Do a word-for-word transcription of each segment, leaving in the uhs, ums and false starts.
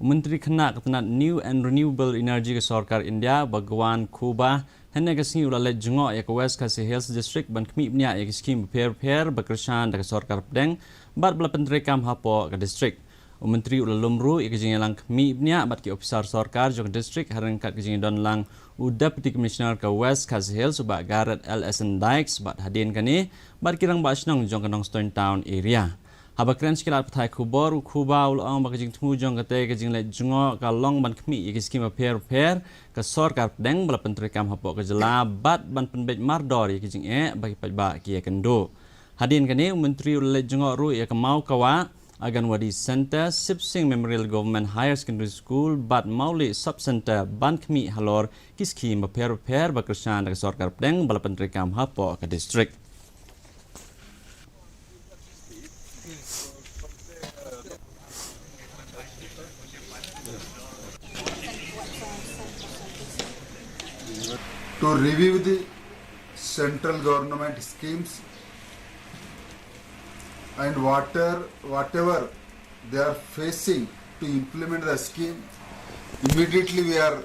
Myntri Khynnah ka tnat New and Renewable Energy ka Sorkar India, Bhagwant Khubba, hynne ka sngi u la leit jngoh ïa ka West Khasi Hills District ban khmih bniah ïa ki skhim bapher bapher ba kyrshan da ka sorkar pdeng bad ba la pyntreikam hapoh ka district. U Myntri u la lum ruh ïa ka jingïalang khmih bniah bad ki ophisar sorkar jong ka district, ha ryngkat ka jingdon lang u Deputy Commissioner ka West Khasi Hills, u Bah Garod L S N Dykes, bad hadien kane bad ki rangbah shnong jong ka Nongstoiñ Town area. Haba kren sha ki lad pathai khubor, u Khubba u la ong ba ka jingthmu jong kata ka jingleit jngoh ka long ban khmih ïa ki skhim bapher bapher ka sorkar pdeng ba la pyntreikam hapoh ka jylla bad ban pynbeit mardor ïa ki jingeh ba ki paidbah ki ïakynduh. Hadien kane, u Myntri u la leit jngoh ruh ïa ka Mawkawah Anganwadi Centre, Sib Sing Memorial Government Higher Secondary School bad Mawlieh Sub Centre ban khmih halor ki skhim bapher bapher ba kyrshan da ka sorkar pdeng ba la pyntreikam hapoh ka district. To review the central government schemes and water, whatever they are facing to implement the scheme, immediately we are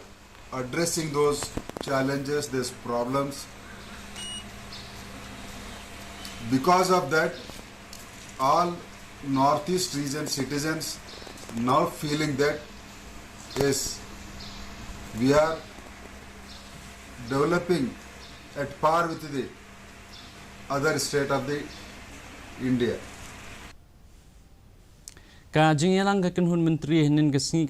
addressing those challenges, these problems. Because of that, all Northeast region citizens now feeling that, yes, we are developing at par with the other state of the India. Ka jingïalang ka kynhun myntri hynnin ka sngi